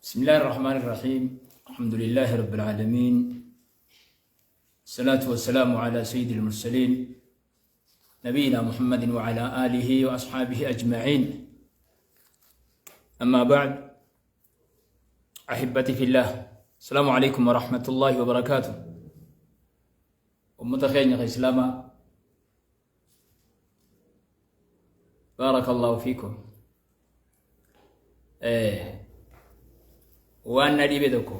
بسم الله الرحمن الرحيم الحمد لله رب العالمين الصلاة والسلام على سيد المرسلين نبينا محمد وعلى آله وأصحابه أجمعين أما بعد أحبتي في الله السلام عليكم ورحمة الله وبركاته أمة خيرنا إسلاما بارك الله فيكم Waan na dhibe tokko,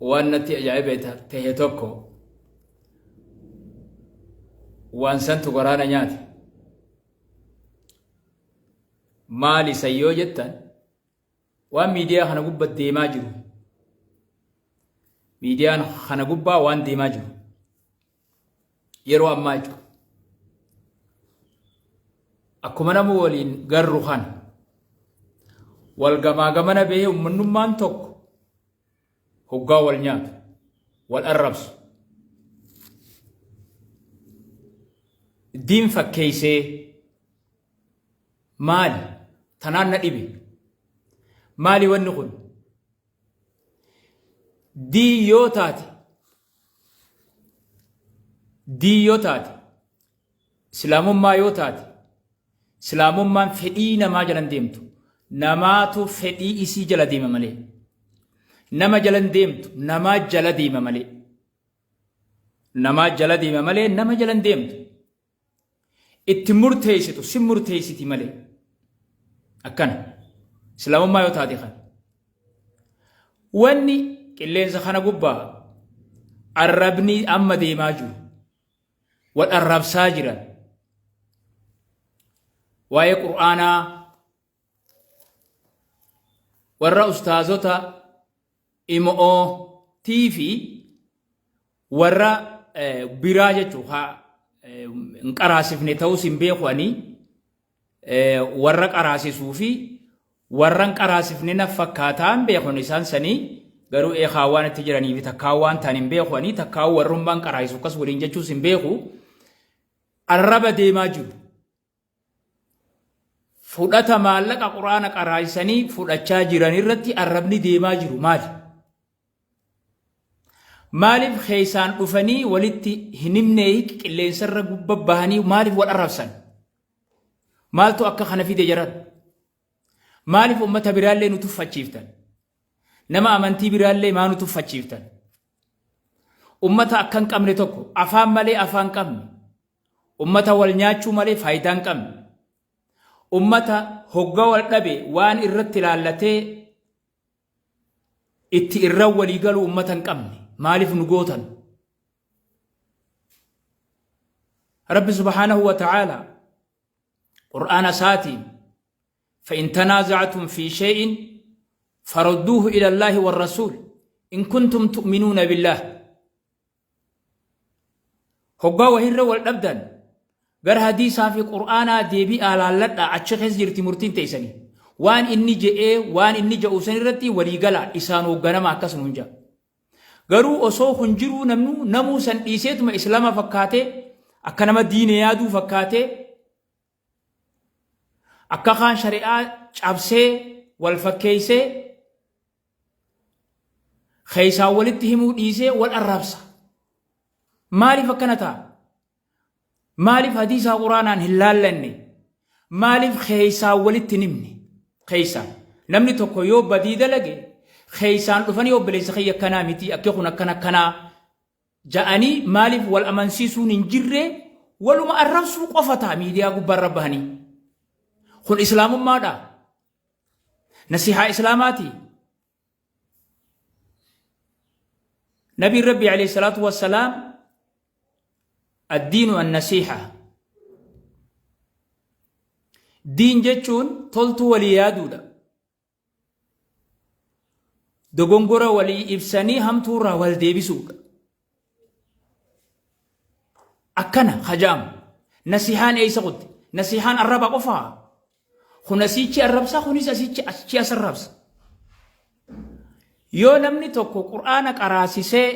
waan natti ajaa'iba tahe tokko, waan santu garaa na nyaate. Maali san yoo jettan, waan miidiyaa kana gubbaa deemaa jiru. Miidiyaan kana gubbaa waan deemaa jiru. Yeroo ammaa jechuudha. Akkuma nama waliin garru kana wal gamaa gamana bahee ummannummaan tokko hoggaa wal nyaatu, wal arrabsu. Diin fakkeessee maali? Tanaan na dhibe. Maali wanni kun? Diin yoo taate, diin yoo taate, islaamummaa yoo taate, islaamummaan fedhii namaa jalan deemtu. Namaatu fedhii isii jala deema malee. Nama jalan deemtu, namaa jala deema malee. Namaa jala deema malee nama jalan deemtu. Itti murteessitu si murteessiti malee. Akkana. Islaamummaa yoo taate kana. Wanni qilleensa kana gubbaa arrabni amma deemaa jiru. Wal arrabsaa jiran. Waa'ee Qur'aanaa warra ustaazota imo'oo tii fi warra biraa jechuun haa hin qaraasifne ta'us hin beeku ani warra qaraasisuu fi warra hin qaraasifne na fakkaataa hin beekun isaan sanii garuu eekaa waan itti jiranii fi takkaa waan ta'an hin beeku ani takkaa warrummaan qaraasisu akkas waliin jechuus hin beeku arraba deemaa jiru. Fudhata maallaqa quraana qaraasisanii fudhachaa jiran irratti arrabni deemaa jiru maali? Maaliif keessaan dhufanii walitti hin himnee qilleensarra gubba bahanii maaliif wal arrabsan? Maaltu akka kana fide jaran? Maaliif ummata biraallee nu tuffachiiftan? Nama amantii biraallee maa nu tuffachiiftan? Ummata akka hin qabne tokko afaan malee afaan qabne. Ummata wal nyaachuu malee faayidaa hin qabne. Ummata hogga wal dhabe waan irratti ilaallatee itti irra walii galuu ummata hin qabne. Maaliif nu gootan? Rabbi subhaanahu wa ta'aala Qur'aana isaatiin فإن تنازعتم في شيء فردوه إلى الله والرسول إن كنتم تؤمنون بالله Hoggaa wahirra wal dhabdan gara hadiisaa fi qur'aanaa deebi'aa laalladhaa achi keessa jirti murtiin teessanii. Waan inni je'ee waan inni je'u san irratti walii galaa isaan hoogganama akkas nuun ja'a. Garuu osoo kun jiruu namnu namuu san dhiiseetuma islaama fakkaatee akka nama diine yaaduu fakkaatee akka kaan shari'aa cabsee wal fakkeessee keessaan walitti himuu dhiisee wal arrabsa. Maaliif akkana ta'a? Maaliif hadiisaa quraanaan hin laallanne? Maaliif keessaan walitti hin himne? Keessaan. Namni tokko yoo badii dalage keessaan dhufanii obboleessa kiyya akkanaa miti akki kun akkana akkanaa ja'anii maaliif wal amansiisuun hin jirre waluma arrabsuu qofa ta'a miidiyaa gubbaarra bahanii. Kun islaamummaadha. Nasihaa islaamaati. Nabiin Rabbii alayhi salaatu wassalaam addiinu annasiiha. Diin jechuun toltuu walii yaaduudha. Dogongora walii ibsanii hamtuurraa wal deebisuudha. Akkana hajaamu. Nasihaan eessa kutte? Nasihaan arraba qofaa? Kun asiichi arrabsa, kunis asiichi achi as arrabsa. Yoo namni tokko qur'aana qaraasisee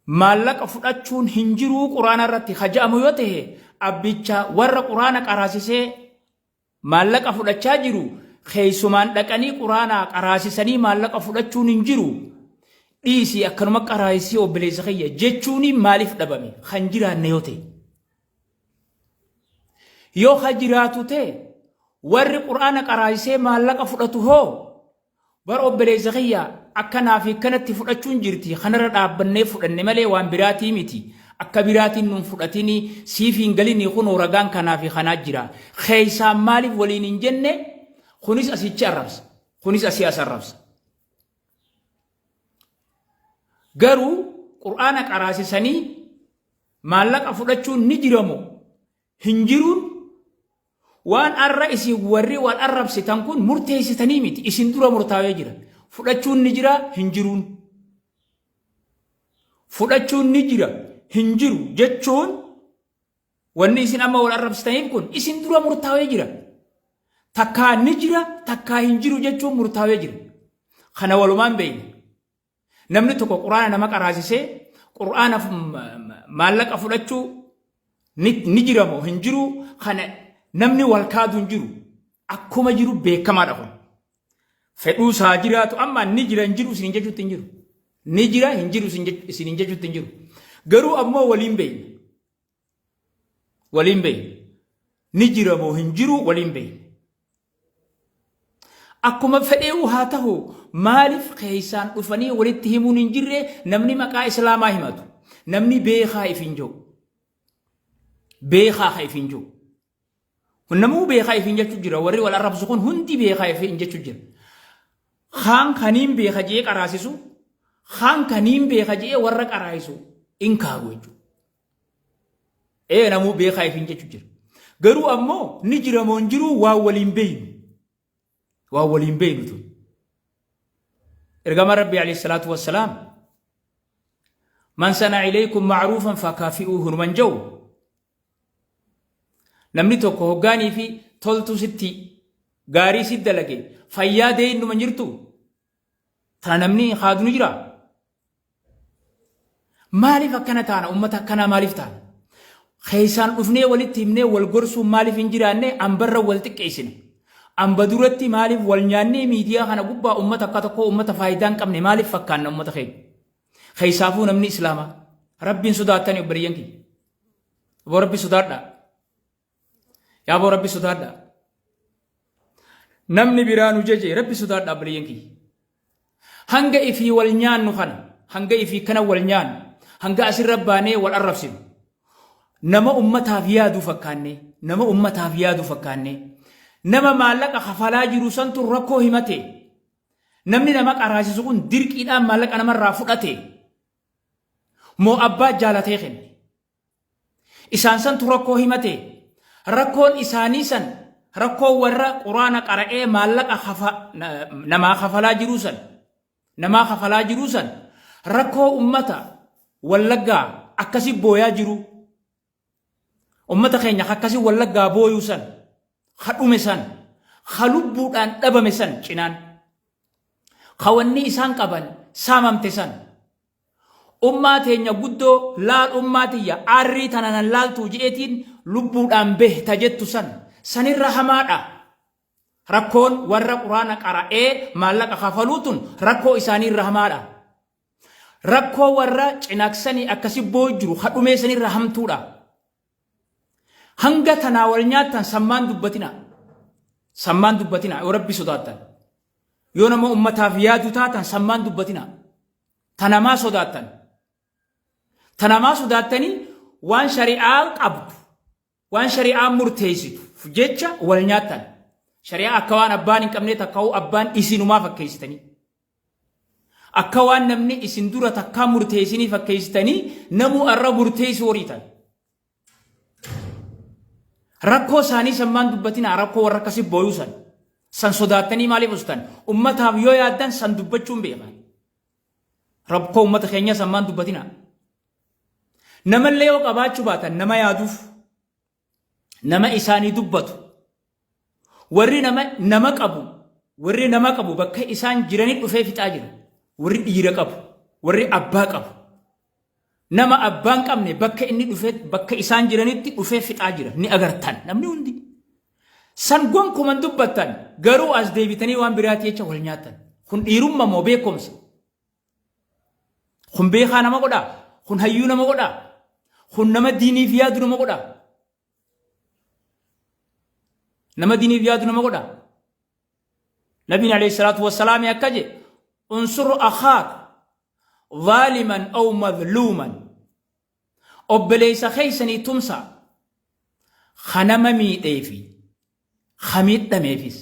maallaqa fudhachuun hin jiruu qur'aana irratti hajaamu yoo ta'e abbicha warra qur'aana qaraasisee maallaqa fudhachaa jiru Keessumaan dhaqanii quraanaa qaraasisanii maallaqa fudhachuun hin jiru. Dhiisii akkanuma qaraasisii obboleessa kiyya jechuun maaliif dhabame kan jiraanne yoo ta'e. Yoo ka jiraatu ta'e warri quraana qaraasisee maallaqa fudhatu hoo Bar obboleessa kiyya akkanaa fi akkanatti fudhachuun jirti kanarra dhaabbannee fudhanne malee waan biraatii miti akka biraatiin nun fudhatinii siif hin galinii kunoo ragaan kanaa fi kanaa jira keessaan maaliif waliin hin jenne kunis asichi arrabsa kunis asii as arrabsa garuu qur'aana qaraasisanii maallaqa fudhachuun ni jiramo hin jiruun Waan arra isin warri wal arrabsitan kun murteessitanii miti. Isin dura murtaawee jira. Fudhachuun ni jira hin jiruun. Fudhachuun ni jira hin jiru jechuun wanni isin amma wal arrabsitaniif kun isin dura murtaawee jira. Takkaa ni jira takkaa hin jiru jechuun murtaawee jira. Kana walumaan beekna. Namni tokko quraana nama qaraasisee quraana maallaqa fudhachuu ni jira moo hin jiru kana namni wal kaadu hin jiru. Akkuma jiru beekamaadha kun. Fedhuu isaa jiraatu amma ni jira hin jiru isin jechuutti hin jiru. Ni jira hin jiru isin jechuutti hin jiru. Garuu ammoo waliin beekna. Waliin beekna. Ni jira moo hin jiru waliin beekna. Akkuma fedheewu haa tahu maaliif keessaan dhufanii walitti himuun hin jirre namni maqaa islaamaa himatu. Namni beekaa if hin jiru. Beekaa ka if hin jiru. Namuu beekaa if hin jechuu jira. Warri wal arrabsu kun hundi beekaa if hin jechuu jira. Kaan kaniin beeka jee qaraasisu, kaan kaniin beeka jee warra qaraa'isu in kaaru jechuudha. Ee namuu beekaa ifiin jechu jira. Garuu ammoo ni jira moo hin jiru waan waliin beeynu. Waan waliin beeynu tun. Ergamaan Rabbii alayhi salaatu wassalaam man sana ilaykum ma'ruufan fakaafi'uuhu numan jedhu namni tokko hoggaanii fi toltuu sitti gaarii sitti dalage fayyaa deeyin numan jirtu tana namni haadu ni jira. Maaliif akkana taana? Ummata akkanaa maaliif taana? Keessaan dhufnee walitti himnee wal gorsuun maaliif hin jiraanne ambarra wal xiqqeessina. Amba duratti maaliif wal nyaannee miidiyaa kana gubbaa ummata akka tokkoo ummata faayidaa hin qabne maaliif fakkaanna ummata keenya? Keessaafuu namni Islaamaa. Rabbiin sodaattani obboleeyyan kiyya. Obbo Rabbi sodaadhaa. Yaa boo Rabbi sodaadhaa. Namni biraa nu jaje Rabbi sodaadhaa obboleeyyan kiyya. Hanga ifii wal nyaannu kana, hanga ifii kana wal nyaannu, hanga asirra baanee wal arrabsinu. Nama ummataaf yaadu fakkaannee, nama ummataaf yaadu fakkaannee, nama maallaqa kafalaa jiru santu rakkoo himate. Namni nama qaraasisu kun dirqiidhaan maallaqa namarraa fudhate. Moo abbaa jaalatee kenne. Isaan santu rakkoo himate. Rakkoon isaanii san rakkoo warra quraana qara'ee maallaqa namaa kafalaa jiruu san namaa kafalaa jiruu san rakkoo ummata wallaggaa akkasi booyaa jiru. Ummata keenya akkasi wallaggaa booyuu san ka dhume san ka lubbuudhaan dhabame san cinaan ka wanni isaan qaban saamamte san Ummaa teenya guddoo laal ummaa tiyya aarrii tana nan laaltuu je'eetiin lubbuudhaan beh ta jettu san sanirra hamaadha. Rakkoon warra quraana qara'ee maallaqa kafaluu tun rakkoo isaaniirra hamaadha. Rakkoo warra cinaaksanii akkasi booyu jiru ka dhumee sanirra hamtuudha. Hanga tanaa wal nyaattan sammaan dubbatina. Sammaan dubbatina yoo rabbi sodaattan. Yoo nama ummataaf yaadu taatan sammaan dubbatina. Ta namaa sodaattan. Ta namaa sodaattanii waan shari'aa qabdu, waan shari'aa murteessitu jecha wal nyaattan. Shari'aa akka waan abbaan hin qabnee takkaa'uu abbaan isinumaa fakkeessitanii. Akka waan namni isin dura takkaa murteessinii fakkeessitanii namuu arra murteessuu horiitan. Rakkoo isaanii sammaan dubbatinaa rakkoo warra akkasii booyuu san. San sodaattanii maaliif ustan? Ummataaf yoo yaaddan san dubbachuun beekan. Rakkoo ummata keenyaa sammaan dubbatinaa. Namallee yoo qabaachuu baatan nama yaaduuf nama isaanii dubbatu warri nama nama qabu warri nama qabu bakka isaan jiranii dhufee fixaa jira. Warri dhiira qabu warri abbaa qabu Nama abbaa hin qabne bakka inni dhufee bakka isaan jiranitti dhufee fixaa jira. Ni agartan namni hundi. San gonkuman dubbattan garuu as deebitanii waan biraati jecha wal nyaattan. Kun dhiirumma moo beekumsa? Kun beekaa nama godhaa? Kun hayyuu nama godhaa? Kun nama diiniif yaadu nama godhaa? Nama diiniif yaadu nama godhaa? Nabiin alayhi salaatu wassalaami akka je unsur akhaak zaaliman aw madluuman obboleessa keessanii tumsaa ka nama miidhee fi ka miidhameefis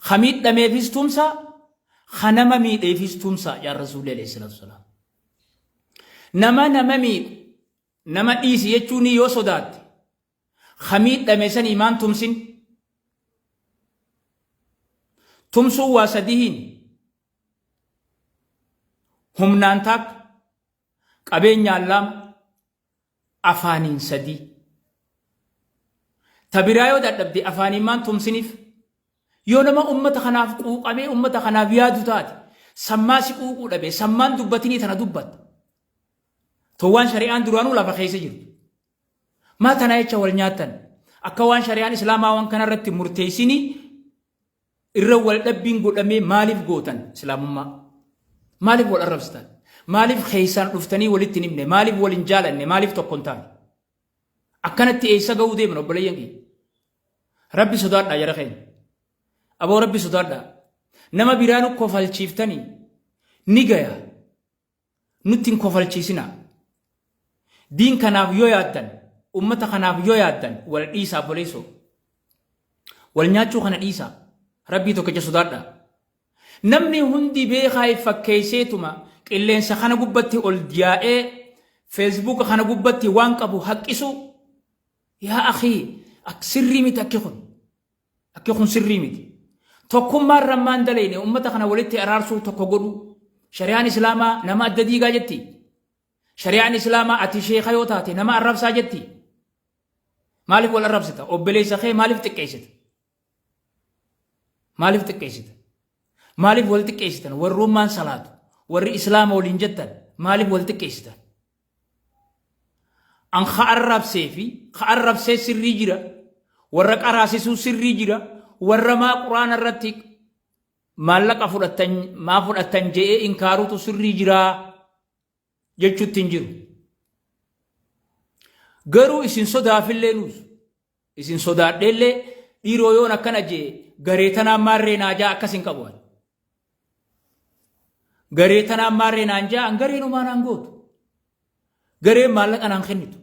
ka miidhameefis tumsaa ka nama miidheefis tumsaa yaa rasuulli alayhi salaatu wassalaam. Nama nama miidhu nama dhiisi jechuun yoo sodaatte Ka miidhame sanii maan tumsin? Tumsuun waa sadihiin. Humnaan taakka, qabeenyaan lama, afaaniin sadii. Ta biraa yoo dadhabde afaaniin maan tumsiniif? Yoo nama ummata kanaaf quuqamee ummata kanaaf yaadu taate, sammaa si quuquu dhabe, sammaan dubbatinii tana dubbatta. Towwaan shari'aan duraanuu lafa keessa jirtu. Maa tanaa jecha wal nyaattan? Akka waan shari'aan islaamaa waan kana irratti murteessinii irra wal dhabbiin godhamee maaliif gootan islaamummaa? Maaliif wal arrabsitan? Maaliif keessaan dhuftanii walitti hin himne? Maaliif wal hin jaalanne? Maaliif tokko hin taane? Akkanatti eessa ga'uu deemna obboleeyyan kiyya? Rabbi sodaadhaa jara keenya. Aboo Rabbi sodaadhaa. Nama biraa nu kofalchiiftanii ni gaya. Nutti hin kofalchiisinaa. Diin kanaaf yoo yaaddan, ummata kanaaf yoo yaaddan wal dhiisaa obboleessoo. Wal nyaachuu kana dhiisaa. Rabbii tokkicha sodaadhaa. Namni hundi beekaa if fakkeesseetuma qilleensa kana gubbatti ol yaa'ee feesbuuka kana gubbatti waan qabu haqqisuu. Yaa akii sirrii miti akki kun. Akki kun sirrii miti. Tokkummaan rammaan dalayne ummata kana walitti araarsuu tokko godhuu. Shari'aan Islaamaa nama adda diigaa jetti. Shari'aan Islaamaa ati sheeka yoo taate nama arrabsaa jetti. Maaliif wal arrabsita? Obboleessa kee maaliif xiqqeessita? Maaliif xiqqeessita? Maaliif wal xiqqeessitan? Warrummaan salaatu. Warri Islaama waliin jettan maaliif wal xiqqeessitan? An ka arrabsee fi ka arrabsee sirrii jira. Warra qaraasisuu sirrii jira. Warra maa quraana irratti maallaqa fudhattan maa fudhattan je'ee inkaarutu sirrii jira jechuutti hin jiru. Garuu isin sodaafillee nuus isin sodaadheellee dhiiroo yoon akkana jee garee tanaan maarree naa jaa akkas hin qabu. Garee tanaan maarree naan jaa an gareen homaa naan gootu. Gareen maallaqa naan kennitu.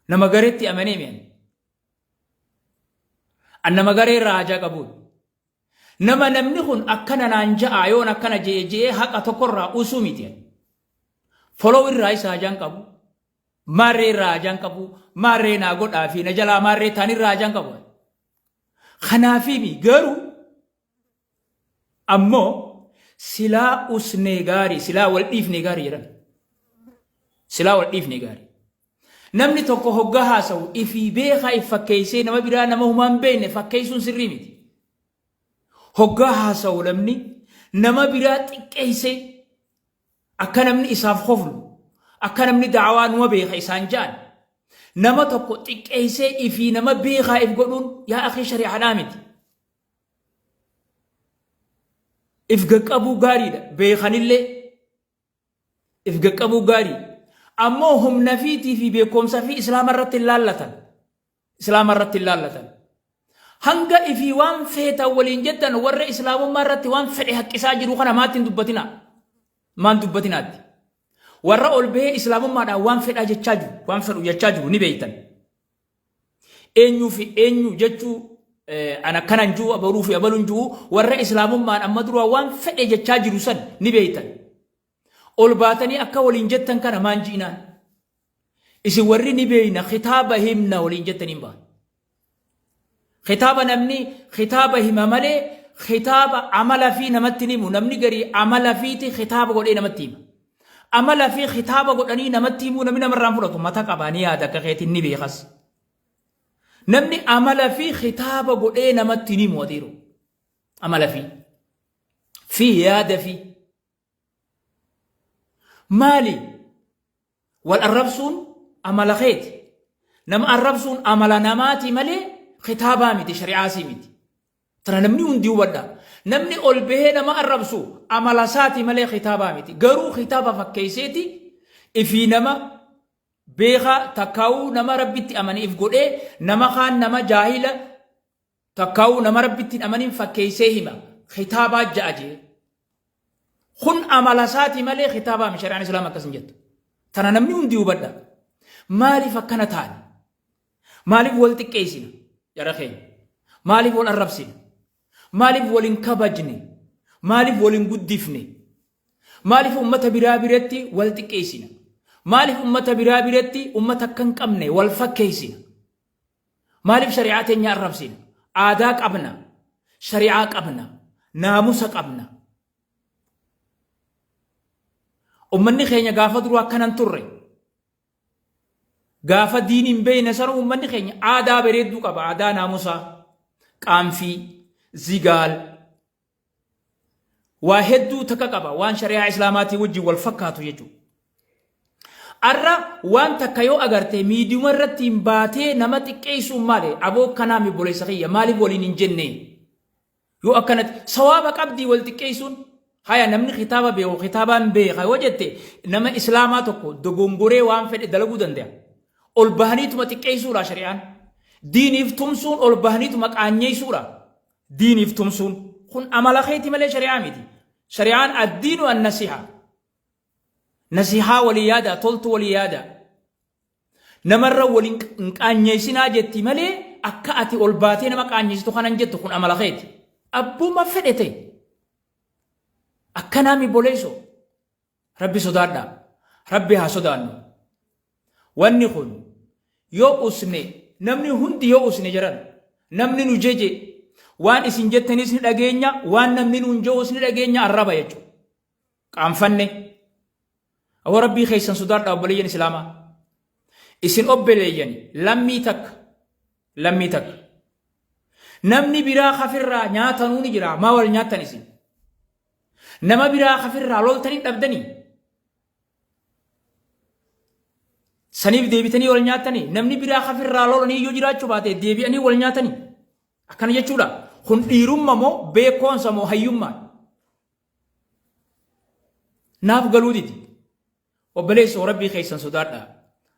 Nama gareetti amanee mi'an. An nama garee irraa hajaa qabuun. Nama namni kun akkana naan ja'a yoon akkana je'e je'ee haqa tokkorraa usuu miti. Follow irraa isa hajaan qabu. Maarree irraa hajaan qabu. Maarree naa godhaa fi na jalaa maarree taan irraa hajaan qabu. Kanaafiimi garuu ammoo silaa usnee gaarii silaa wal dhiifnee gaarii jedhan. Silaa wal dhiifnee gaarii. Namni tokko hoggaa haasawu ifii beekaa if fakkeessee nama biraa nama humaa hin beekne fakkeessuun sirrii miti. Hoggaa haasawu namni nama biraa xiqqeessee akka namni isaaf koflu akka namni da'awaa numa beeka isaan ja'an nama tokko xiqqeessee ifii nama beekaa if godhuun yaa akii shari'aadhaa miti. If gaqqabuu gaariidha beekanillee if gaqqabuu gaarii ammoo humna fiitii fi beekumsa fi islaama irratti hin laallatan. Islaama irratti hin laallatan. Hanga ifii waan feetan waliin jettan warra islaamummaa irratti waan fedhe haqqisaa jiru kana maatti hin dubbatinaa. Maan dubbatinaatti. Warra ol bahee islaamummaadhaan waan fedhaa jechaa jiru, waan fedhu jechaa jiru ni beektan. Eenyuu fi eenyu jechuu an akkanan jiru abaluu fi abaluun jiru warra islaamummaan amma duraa waan fedhe jechaa jiru san ni beektan. Ol baatanii akka waliin jettan kana maan ji'inaan. Isin warri ni beeyna kitaaba himna waliin jettaniin ba'an. Kitaaba namni kitaaba hima malee kitaaba amala fi namatti hin himu. Namni garii amala fiiti kitaaba godhee namatti hima. Amala fi kitaaba godhanii namatti himuu namni namarraan fudhatu mata qabaa ni yaada akka keetiin ni beekas. Namni amala fi kitaaba godhee namatti hin himu adeero. Amala fi fi yaada fi Maali? Wal arrabsuun amala keeti. Nama arrabsuun amala namaati malee kitaabaa miti, shari'aasii miti. Tana namni hundi hubadha. Namni ol bahee nama arrabsu amala isaati malee kitaabaa miti. Garuu kitaaba fakkeesseeti ifii nama beekaa takkaa'uu nama Rabbitti amane if godhee nama kaan nama jaahila takkaa'uu nama Rabbitti hin amanin fakkeessee hima. Kitaabaa ja'a jee. Kun amala isaati malee kitaabaa miti, shari'aan Islaama akkas hin jettu. Tana namni hundi hubadha. Maaliif akkana taane? Maaliif wal xiqqeessina? Jara keenya. Maaliif wal arrabsina? Maaliif wal hin kabajne? Maaliif wal hin guddifne? Maaliif ummata biraa biratti wal xiqqeessina? Maaliif ummata biraa biratti ummata akka hin qabne wal fakkeessina? Maaliif shari'aa teenya arrabsina? Aadaa qabna, shari'aa qabna, naamusa qabna. Ummanni keenya gaafa duruu akkana hin turre. Gaafa diin hin beekne sana uummanni keenya aadaa bareedduu qaba. Aadaa naamusaa, qaanfii, zigaal, waa hedduu takka qaba. Waan shari'aa Islaamaatii wajjin wal fakkaatu jechuudha. Arra waan takka yoo agarte miidiyuma irratti hin baatee nama xiqqeessuun maali? Aboo kanaa mi obboleessa kiyya maaliif waliin hin jenne? Yoo akkanatti sawaaba qabdii wal xiqqeessuun haya namni kitaaba beeku kitaabaan beeka yoo jette nama islaamaa tokko dogongoree waan fedhe dalaguu danda'a. Ol bahaniituma xiqqeessuudha shari'aan. Diiniif tumsuun ol bahaniituma qaanyeessuudha. Diiniif tumsuun kun amala keeti malee shari'aa miti. Shari'aan addiinu an-nasiha. Nasihaa walii yaada, toltu walii yaada. Namarra wal hin qaanyeessinaa jetti malee akka ati ol baatee nama qaanyeessitu kanan jettu kun amala keeti. Abbuma fedhe ta'e. Akkanaa mi boleessoo. Rabbi sodaadhaa. Rabbi haa sodaannu. Wanni kun yoo usne namni hundi yoo usne jedhan namni nu jeje waan isin jettanis ni dhageenya waan namni nuun je'us ni dhageenya arraba jechuudha. Qaanfanne. Awwa Rabbii keessan sodaadhaa obboleeyyan Islaamaa. Isin obboleeyyani lammii takka. Lammii takka. Namni biraa kafirraa nyaatanuu ni jira. Maa wal nyaattan isin? Nama biraa kafirraa loltanii dhabdanii? Saniif deebitanii wal nyaattanii? Namni biraa kafirraa lolanii yoo jiraachuu baate deebi'anii wal nyaatanii? Akkana jechuudha. Kun dhiirumma moo beekoonsa moo hayyummaa? Naaf galuu didi. Obboleessoo Rabbii keessan sodaadhaa.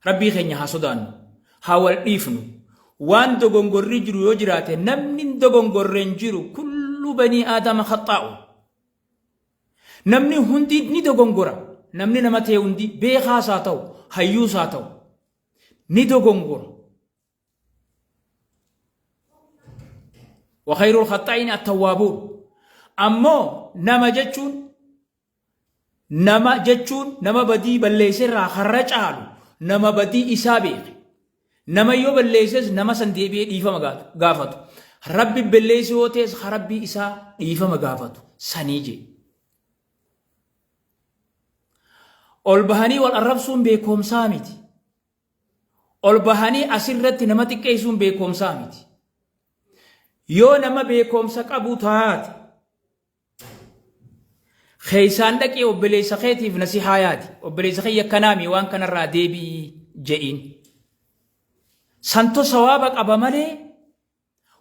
Rabbii keenya haa sodaannu. Haa wal dhiifnu. Waan dogongorri jiru yoo jiraate namni hin dogongorre hin jiru. Kullu banii aadama khaxaa'u. Namni hundi ni dogongora. Namni nama ta'e hundi beekaas haa ta'u, hayyuus haa ta'u ni dogongora. Wa khayrul khaxxaa'iin attawwaabuun. Ammoo nama jechuun nama jechuun nama badii balleesse irraa karra caalu nama badii isaa beeke. Nama yoo balleesses nama san deebi'ee dhiifama gaafatu. Rabbi balleesse yoo ta'es rabbii isaa dhiifama gaafatu sanii jee. Ol bahanii wal arrabsuun beekoomsaa miti. Ol bahanii asirratti nama xiqqeessuun beekoomsaa miti. Yoo nama beekoomsa qabu taate keessaan dhaqee obboleessa keetiif nasihaa yaadi. Obboleessa kiyya akkanaami waan kanarraa deebi'i jedhiin. Santo sawaaba qaba malee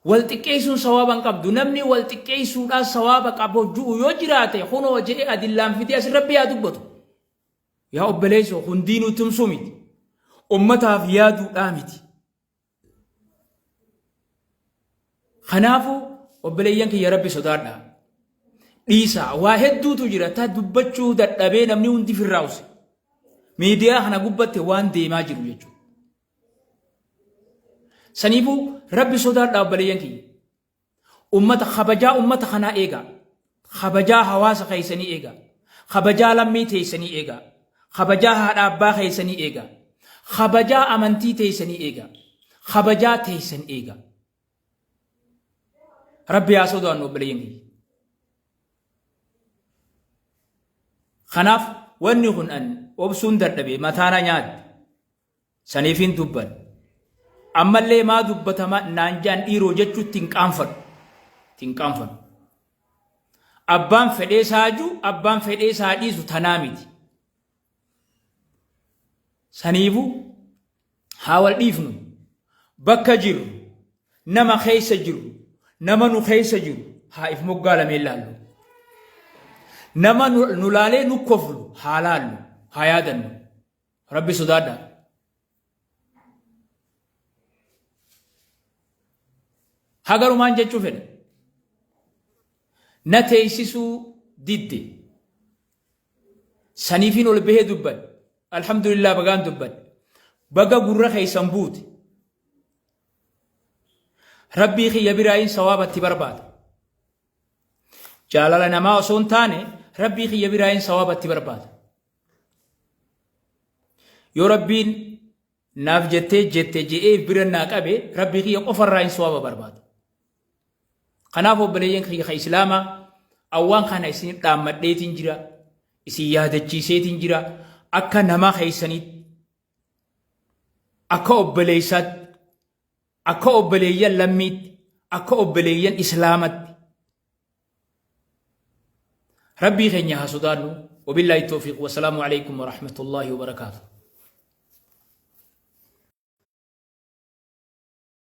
wal xiqqeessuun sawaaba hin qabdu. Namni wal xiqqeessuudhaan sawaaba qabu ju'u yoo jiraate kunoo jedhee adillaan fidee asirratti yaa dubbatu. Yaa obboleessoo kun diinuu tumsuu miti. Ummataaf yaaduudhaa miti. Kanaafuu obboleeyyan kiyya Rabbi sodaadhaa. Dhiisaa waa hedduutu jira ta dubbachuu dadhabee namni hundi firraa use. Miidiyaa kana gubbatti waan deemaa jiru jechuudha. Saniifuu Rabbi sodaadhaa obboleeyyan kiyya. Ummata kabajaa ummata kanaa eegaa. Kabajaa hawaasa keessanii eegaa. Kabajaa lammii teessanii eegaa. Kabajaa haadha abbaa keessanii eegaa. Kabajaa amantii teessanii eegaa. Kabajaa teessan eegaa. Rabbi haa sodaannu obboleeyyan kiyya. Kanaaf wanni kun an obsuun dadhabe mataana nyaatte. Saniifin dubban. Ammallee maa dubbatama naan ja'an dhiiroo jechuutti hin qaanfadhu. Itti hin qaanfadhu. Abbaan fedhee saaju, abbaan fedhee saa dhiisu tanaa miti. Saniifuu haa wal dhiifnu. Bakka jirru, nama keessa jirru, nama nu keessa jiru haa if moggaa lameen laallu. Nama nu laalee nu koflu haa laallu, haa yaadannu. Rabbi sodaadhaa. Hagarumaan jechuu fedha. Na teessisuu didde. Saniifin ol bahee dubbadhe. Alhamdulillah bagaan dubbadhe. Baga gurra keessan buute. Rabbii kiyya biraayin sawaaba itti barbaada. Jaalala namaa osoo hin taane Rabbii kiyya biraayin sawaaba itti barbaada. Yoo Rabbiin naaf jettee jette je'ee bira naa qabe Rabbii kiyya qofarraa hin sawaaba barbaada. Kanaaf obboleeyyan kiyya ka Islaamaa awwaan kana isin dhaammadheetiin jira, isin yaadachiiseetiin jira, akka nama keessaniitti, akka obboleessaatti, akka obboleeyyan lammiitti, akka obboleeyyan Islaamatti. Rabbii keenya haa sodaannu. Wabillaahi tawfiiq. Wassalaamu alaikum warahmatullaahi wabarakaatuh.